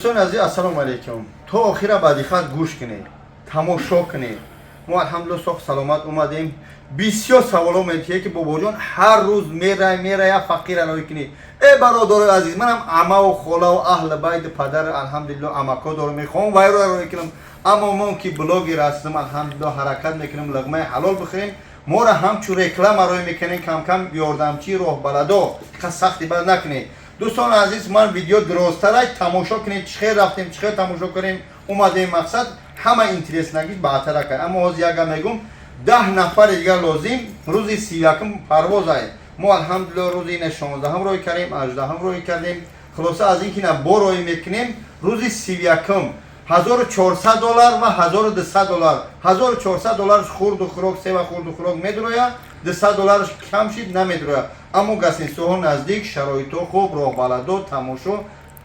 Дӯстони азиз, ассалому алайкум. То охира ба диққат гӯш кунед, тамошо кунед. Мо, алҳамдулилла, соҳ саломат омадем. Бисёр саволо метиҳе, ки бобоҷон, ҳар рӯз мерай, мерая, фақира рой кунӣ. Э, бародарои азиз, манам амаву холаву аҳли байду падар, алҳамдулилла, амако дорам, мехоҳам вайро рой кунам, аммо мо ки блогер ҳастем, алҳамдулилла, ҳаракат мекунем луқмаи ҳалол бихӯрем. Моро ҳамчун реклама рой мекунем, камкам ёрдамчи, роҳбаладо қа сахти бад накунед. Дӯстони азиз, ман видео дурозтарай, тамошо кунед, чӣ хел рафтем, чӣ хел тамошо кунем, омадем. Мақсад ҳама интереснагиш баътаракай. Аммо ҳозир як гап мегум: 10 нафари дигар лозим. Рӯзи 31-ум парвозай. Мо, алҳамдулилла, рӯзи ина 16-ҳам рой кардем, 18-ҳам рой кардем. Хулоса, аз ин ки на бо рой мекунем, рӯзи 31-ум 1400 доллар ва 1200 доллар. 1400 долларш хурду хӯрок, сева хурду хӯрок медуроя, 200 долларш кам шид, намедуроя. Аммо гостиницаҳо наздик, шароитҳо хуб, роҳбаладо, тамошо,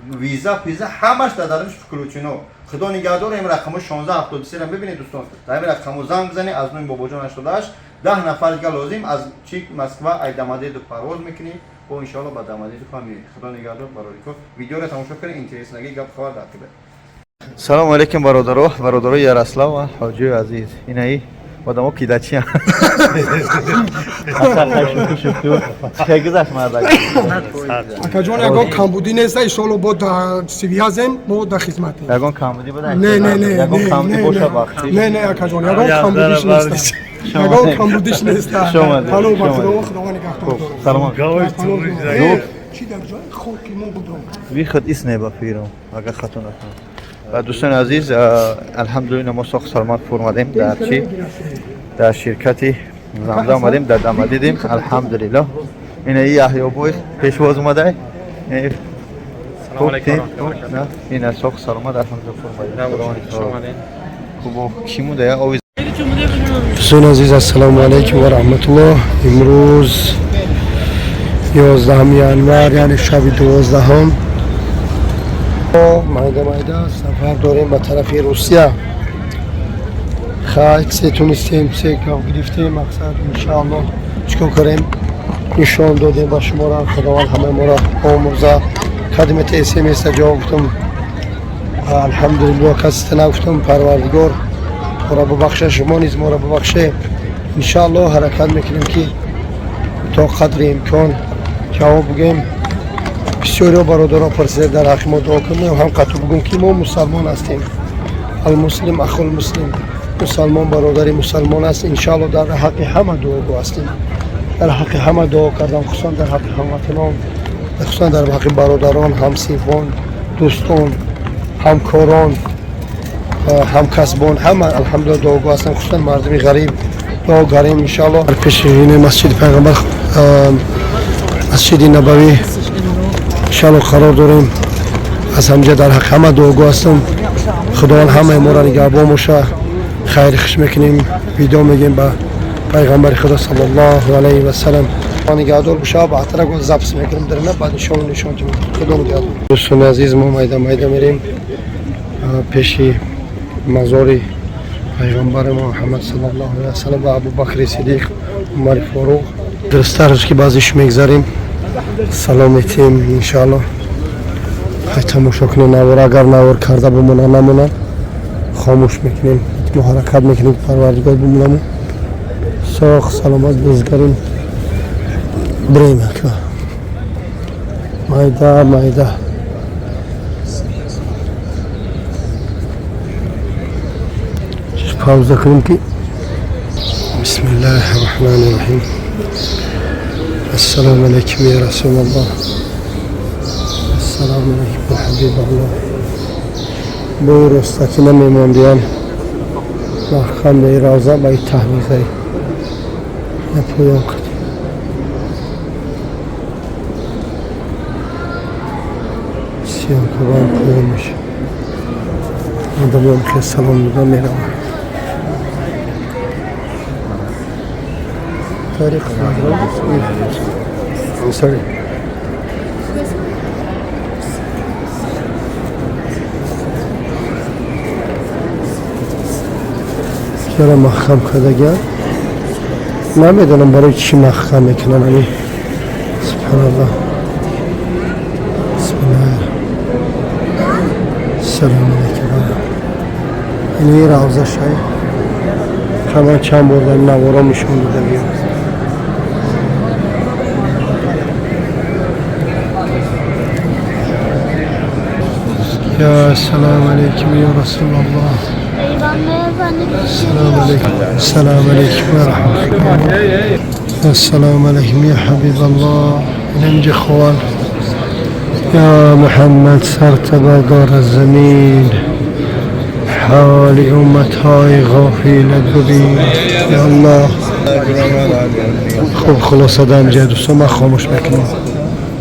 виза пиза ҳамаш дар дарунаш включено. Худо нигаҳдор. Ин рақамо 1673 бибинед, дӯстон, дар ин рақамо занг бизанед. Аз номи бобоҷон 88 10 нафар дигар лозим. Аз чи Москва ай Домодедово парвоз мекунӣ, бо иншоалло ба Домодедово ҳам меоӣ. Худо нигаҳдор, барори кор. Видеоро тамошо кунед, интереснагӣ гап хабар дар қибат. Салому алейкум, бародаро, бародарои Ярослав ва ҳоҷиёи азиз. Инаи одамо кидачиям. Чӣ гузашт, мардак? Акаҷон, ягон камбудӣ неста, иншоалло, бо связем, мо дар хизматем. Ягон камбудӣ буда? Не, не, не. Ягон не, камбудӣ не, боша, не. бахшиш. Не, не, акаҷон, ягон камбудиш неста, ягон камбудиш неста. Хуш омадед, Паноҳ ба хуш Худо, омадед. Худованд нигаҳдор Хуб, дорад. саломат. Паноҳ. Чӣ дар ҷои хоки мо будам. Выход из неба фирм, агар хато накунам. Ва дӯстони азиз, алҳамдулилла, мо соҳ саломат фурмадем. Дар чи, дар ширкати Замзам омадем, дар Дамадидим, алҳамдулилло. Ина Яҳёбой пешвоз омадай. Салом алейкум ва раҳматуллоҳи ва баракатуҳ. Ина соҳ саломат, алҳамдулилла, фурмадем. Хуб, кӣ муда я ови? Дӯстони азиз, ассалому алайкум ва раҳматуллоҳ. Имрӯз 11 январ, яъне шаби 12-ҳам, майда майда сафар дорем ба тарафи Русия. Хай, се тунистем, се гав гирифтем. Мақсад, иншааллоҳ, чикор кардем, нишон додем ба шуморо. Худованд ҳамаи моро омӯза. Кадимета смса ҷавоб гуфтам, алҳамдулиллоҳ, касита нагуфтам. Парвардигор моро бубахша, шумо низ моро бубахше. Иншааллоҳ, ҳаракат мекунем, ки то қадри имкон ҷавоб бигӯем. Бисёриҳо, бародарон, пурсида, дар ҳаққи мо дуо кунем. Ҳам қатъ бигӯм, ки мо мусалмон ҳастем. Алмуслим ахул муслим, мусалмон бародари мусалмон аст. Иншааллоҳ, дар ҳаққи ҳама дуогӯ ҳастем. Дар ҳаққи ҳама дуо кардам, хусусан дар ҳаққи ҳамватанон, хусусан дар ҳаққи бародарон, ҳамсинфон, дӯстон, ҳамкорон, ҳамкасбон, ҳама, алҳамдулилла, дуогӯ ҳастам. Хусусан мардуми ғариб дуо гарем, иншааллоҳ. Дар пеши масҷиди пайғамбар, масҷиди Набавӣ, иншааллоҳ, қарор дорем. Аз ҳамҷа дар ҳаққи ҳама дуогӯ ҳастам. Худованд ҳамаи моро нигаҳбон боша. Хайри хуш мекунем, видео мегӯем ба пайғамбари Худо саллаллоҳу алайҳи васалам. Нигаҳдор боша. Баъдтара запись мекунем дарина, баъд нишону нишон. Худо нигаҳдор. Дӯстони азиз, мо майда майда мерем пеши мазори пайғамбари Муҳаммад саллаллоҳу алайҳи васалам ва Абубакри Сидиқ, Умари Форуқ. Дурусттараш ки баъзеш мегзарем, салом метиҳем, иншааллоҳ. Хай, тамошо кунем навор. Агар навор карда бимона, намона, хомӯш мекунем. Мо ҳаракат мекунем, ки Парвардигор бимонаму соғ саломат безгарем. Бирем ака, майда майда. Пауза кунем, ки бисмиллаҳи раҳмани раҳим. Ассалому алайкум, я Расулаллоҳ, ассалому алайкум, я Ҳабибаллоҳ. Бо ростакӣ намемондиям, маҳкам ба равза, ба таҳ мегзарем, я поён кардем. Съёмкабам поён меша. Одамон хел салом дода мераванд. Тариқ. Sorry. Чаро маҳкам кардагиам, намедонам, барои чӣ маҳкам мекунанд ами. Субҳаналлоҳ, бисмиллаҳ. Салом алейкум. Ини равза шай. Ҳама чанд бор дар наворо нишон додагиам. Ya selam aleyküm ya Resulallah. Selam aleyküm. Selam aleyküm ve rahmetullah. Esselamu aleyküm ya Habiballah. İnce خوان. Ya Muhammed سرتبادار زمین. حال امتهای غافلت ببین. یا الله. خب خلاصه دم دوستان من خاموش میکنم.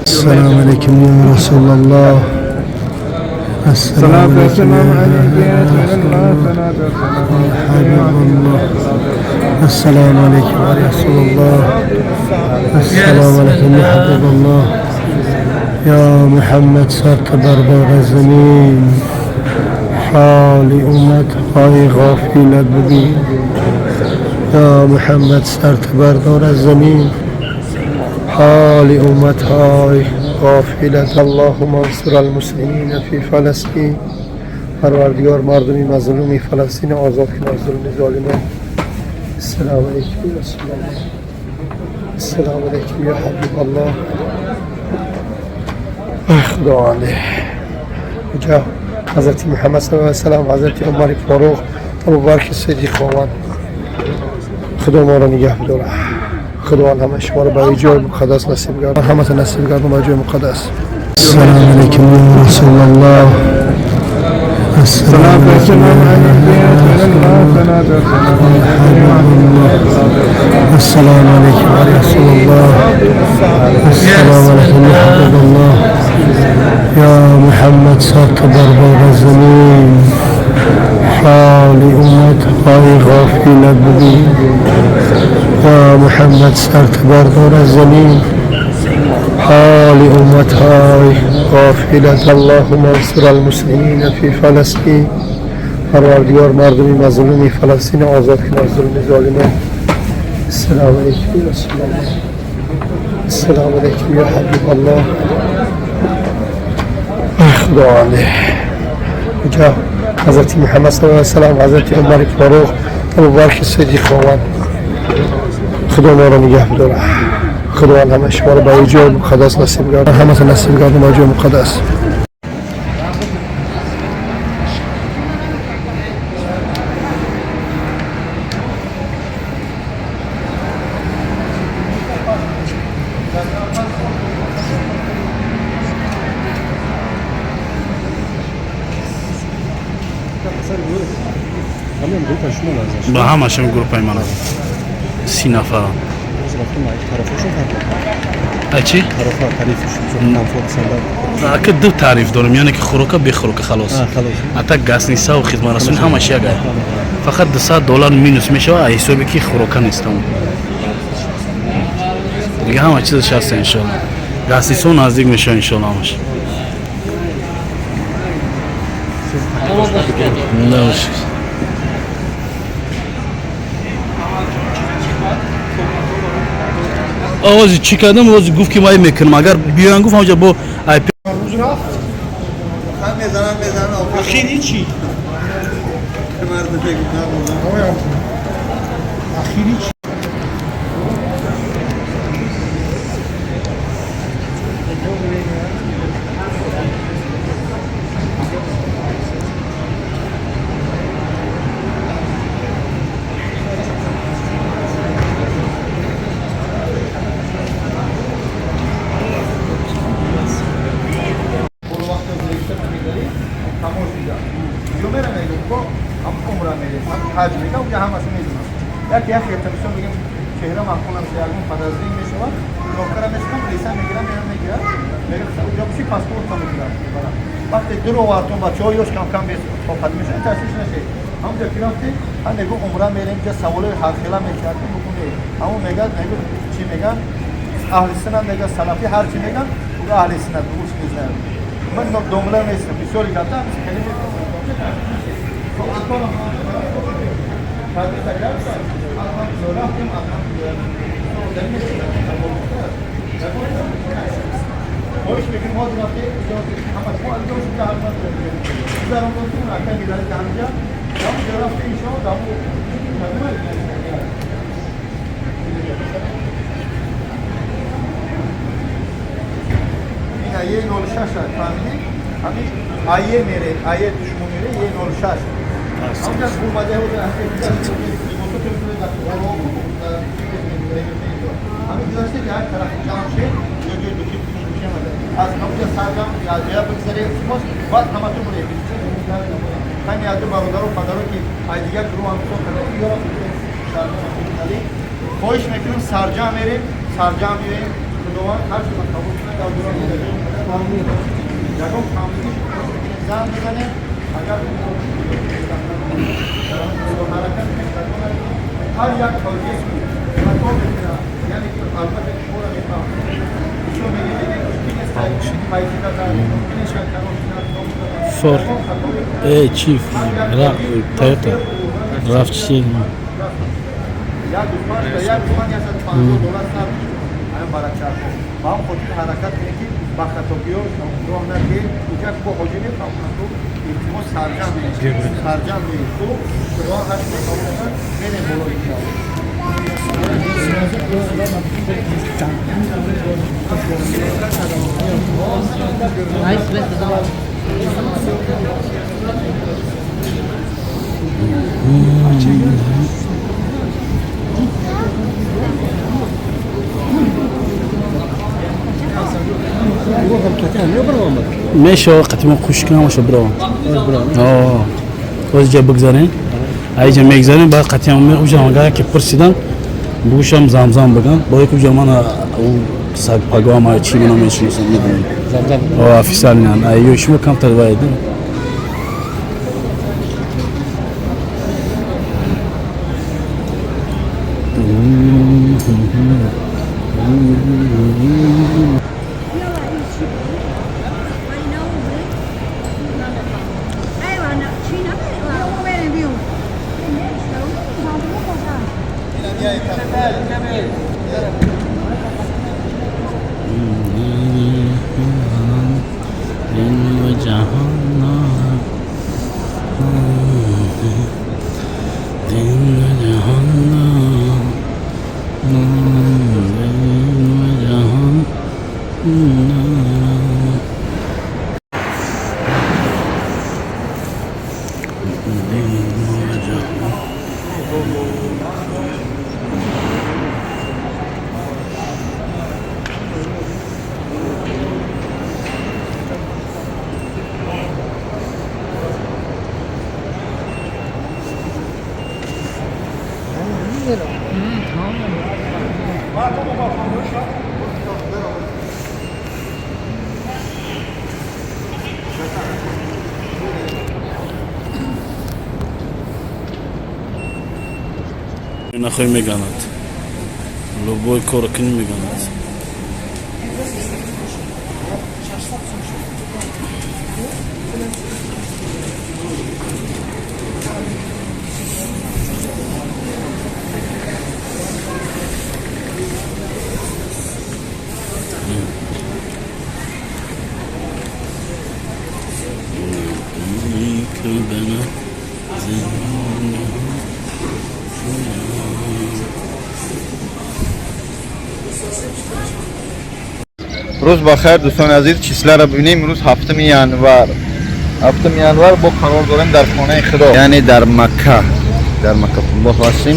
السلام علیکم یا رسول الله. السلام علیکم یا رسول الله. حبیب الله. السلام علیکم یا رسول الله. السلام علیکم یا حبیب الله. یا محمد سرت بردار زمین. حال امتهای غافلت ببین. یا محمد سرت بردار از زمین. حال امتهای غافلت. اللهم انصر المسلمین فی فلسطین. پروردگار مردمی مظلومی فلسطین آزاد کن از ظلم ظالمان. السلام علیکم یا رسول الله. السلام علیکم یا حبیب الله. خداونده جا حضرت محمد صلی الله علیه و سلم، حضرت عمر فاروق، ابوبکر صدیق آمد. خدا ما را نگه بداره. خداوند همه شما را به جای مقدس نصیب گرداند. همه نصیب گرداند به جای مقدس. السلام علیکم یا رسول الله. السلام علیکم یا حبیب الله. السلام علیکم یا رسول الله. السلام علیکم یا حبیب الله. یا محمد سرت بردار زمین. حال امتهای غافلت ببین. یا محمد سرت بردار از زمین. حال امتهای غافلت. اللهم انصر المسلمین فی فلسطین. پروردگار مردمی مظلومی فلسطین آزاد کن از ظلم ظالمان. السلام علیکم یا رسول الله. السلام علیکم یا حبیب الله. خداونده جا حضرت محمد صلی الله علیه و سلم، حضرت عمر فاروق، ابوبکر صدیق آمد. خدا ما را نگه بداره. خداوند همه شما را به جای مقدس نصیب گرداند. همه نصیب گرداند به جای مقدس. Ба ҳамашон группаи ман 30 нафарам. Чи? Ака ду таъриф дорем, яъне ки хӯрока бе хӯрока халос. Ата гостиница ва хизматрасонӣ ҳамаш як. Фақат $200 минус мешавад аз ҳисоби ки хӯрока нестам. Дига ҳама чизаш ҳаст иншоалло. Гостиница наздик мешавад иншоалло ҳамаш. Овози чӣ кардам? Овози гуфт ки май мекунам. Агар биёян гуфт ҳамҷа бо IP мезанам мезанам. Ахири чӣ? Ахири чӣ? Вақте дур овардтон бачаҳо ёш кам-кам тоқат мешавад, ташвиш нашед. Ҳамҷо ки рафтем, ҳам мегӯ умра мерем, ҷа саволои ҳархела мекард, букуне. Ҳамон мегӯяд, мегӯ чӣ мегӯянд? Аҳли суннат мегӯяд, салафӣ ҳар чӣ мегӯянд, уга аҳли суннат, угӯш не знаю. Ман домла нестам, бисёри гапта хеле خواهش میکنیم ما رفته همه ما از جا شده هر وقت گذران دادیم اکن میداره که همینجا همونجا رفته ایشان همون این یه 06 فهمیدی؟ همین آیه میره آیه دشمن میره یه 06 همونجا اومده بود همین گذشته که هر طرف جمع شد یه جای دوشی از همونجا سرجم یا جای بگذاره باز همه تو بره همین از دو برادر و پدر که ای دیگر گروه هم تو کرده یارا خواهش میکنیم سرجم میریم سرجم میریم خداوند هر چیز قبول کنه در دوران یکم کاملی زن بزنه اگر حرکت هر یک حاجی خطا میکنه یعنی که البته شما را میفهمم شما میگید Ford, Chief, Toyota, RAV4. یک گوسفند یک گوسفند 150 دلار صرف همین برای با هم خاطر حرکت کنه که با خطاگی‌ها راه نده اونجا با حاجی میفهمن تو التماس سرجم سرجم خوب خدا هر چی قبول میره بالا انشاءالله. میشه قطعا خوش کنم باشه برو. آه. باز جا بگذارین. ایجا میگذارین بعد قطعا میخوشم اگر که پرسیدن بگوشم زمزم بگن با یک جا من او سگ پگاه ما چی منو میشناسم میدونم. زمزم. آه افیسال نه. ایو شما کم تر باید. нахоҳӣ меганад любой кор кунӣ меганад. روز بخیر دوستان عزیز، چیسله را ببینیم. امروز 7 ینور، 7 ینور با قرار داریم در خانه خدا، یعنی در مکه، در مکه الله هستیم.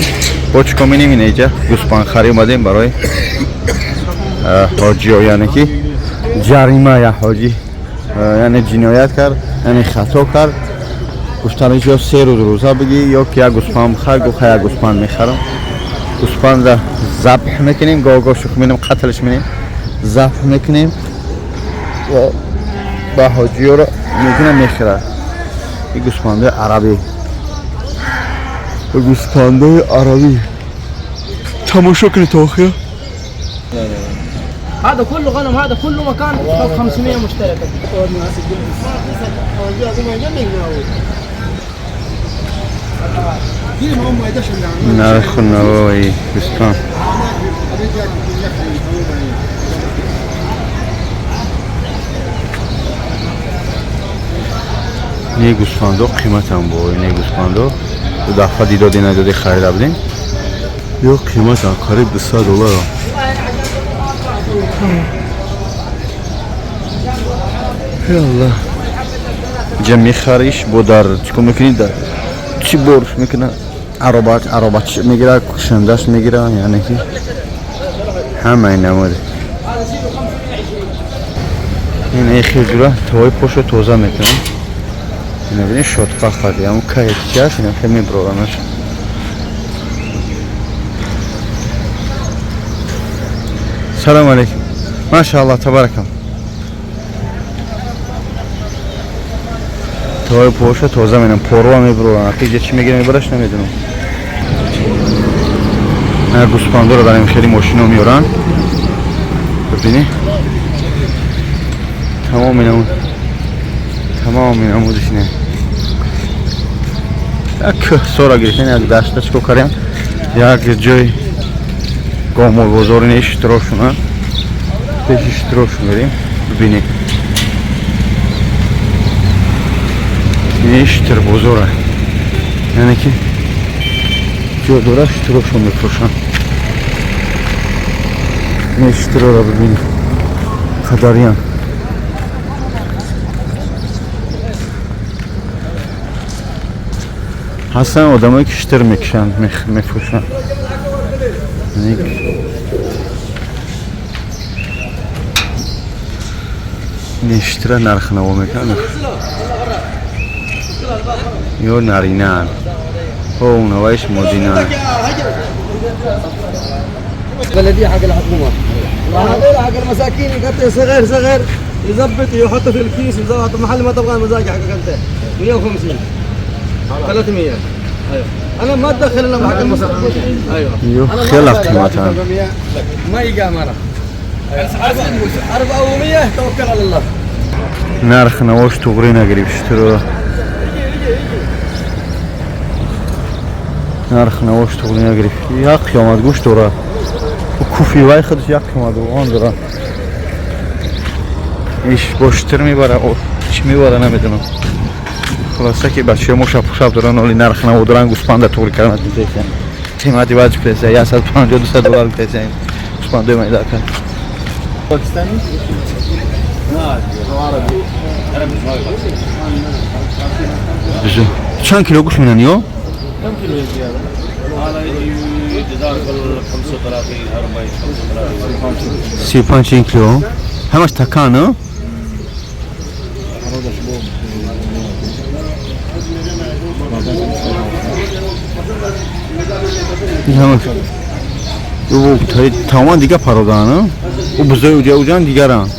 با چیکار می‌کنیم اینجا؟ گوسفند خری اومدیم برای حاجی، یعنی که جریمه یا حاجی، یعنی جنایت کرد، یعنی خطا کرد. گفتن اینجا 3 روز روزه بگی یا که یک گوسفند بخر. گفت یک گوسفند میخرم، گوسفند را ذبح میکنیم، گاه گاه شوخ می‌کنیم، قتلش می‌کنیم، ذبح میکنیم و با حاجی رو میکنه میخره. این گوسفنده عربی، گوسفنده عربی تماشا کنید تا آخر. هذا كله غنم، هذا كله مكان فوق 500 مشتركة. نرخ نوایی گوسفند. Не гӯсфандо қиматам бо не гӯсфандо. Ду дафъа дидоди надоди харида будем. Ё қиматам қариб 200 доллар. Аллах. Ҷа мехариш бо дар чикор мекунӣ, дар чӣ борш мекуна, аробач аробач мегира, кушандаш мегира, яъне ки ҳамаи намуд. Ин эхел ҷура тавои пошо тоза мекунам. Ина бинед, шотқа хади, ҳамун кае чи аст, ина хел меброранаш. Салом алейкум. Машааллах, табаракаллах. Тавои поша тоза менам, порва меброран. Ақиҷа чӣ мегира мебараш, намедонам. Гӯспандоро дар ин хели мошино меоранд. Бибинӣ, тамоми намуд, тамоми намудиш не. Як кӯҳсора гирифтем, як дашта чикор кардем, як ҷой гомолбозори не иштирошуна, пеш иштирошу мерем. Бибинӣ, иштирбозора, яъне ки ҷо дора, иштирошон мефурӯшанд. Ин иштирора бибинӣ, қадариян. Ҳастанд одамое ки штир мекушанд, мефурӯшанд. Ин иштира нархнаво мекунанд ё наринаанд, ҳо унаваиш модинаанд. بلدية حق الحكومة، وهذول حق المساكين، يقطع صغير صغير يظبط يحطه في الكيس يظبط محل ما تبغى، المزاج حقك انت. 150 300. ايوه انا ما اتدخل الا حق المساكين. ايوه ё хеле қиматанд. ما يقام انا 400. توكل على الله. Нархнавош туғрӣ нагирифт штиро, нархнавош туғрӣ нагирифт. Як қиёмат гӯшт дорад, куфи вай худаш як қимат он дорад. Иш бо штир мебара, чӣ мебара, намедонам. Хулоса ки бачаҳо мо шаб доранд, оли нархнаво доранд. Гӯспанда туғрӣ кардан қимати ваҷ кутеса 150 200 доллар кутеса гӯспандои майдака. Чанд кило гӯшт менан ё? كم كيلو يجي هذا؟ هذا يجي داخل 35 40 35. 35 кило ҳамаш такан, а? Тамоман дигар пародаан, ӯ бузои уҷа уҷан дигаранд.